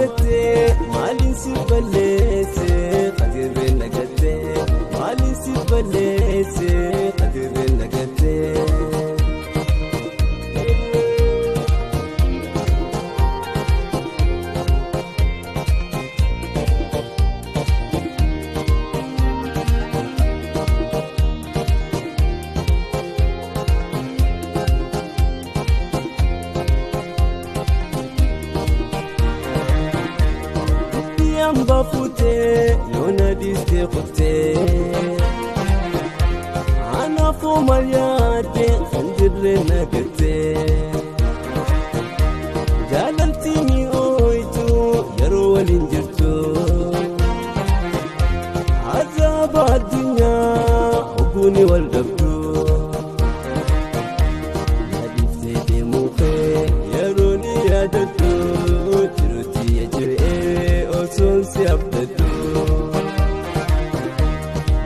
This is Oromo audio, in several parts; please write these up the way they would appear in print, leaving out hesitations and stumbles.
Maal jettee, maaliin si balleesse qadirreen nagattee? Maaliin si balleesse qadirreen nagattee? Hamba fuutee yoona dhiistee kuttee, anaafuu maal yaadde kan jirre nagattee? Jaalalti mi'ooytu yeroo waliin jirtu, azaaba addunyaa ogguuni wal dhabdu. Yaadiftee deemuu kee yeroo ni yaadadhu, jiruutti jiree osoon si abdadhu.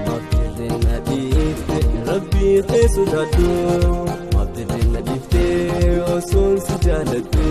Maaf dirree na dhiifte, rabbii kee sodaadhu? Maaf dirree na dhiifte osoon si jaaladhu?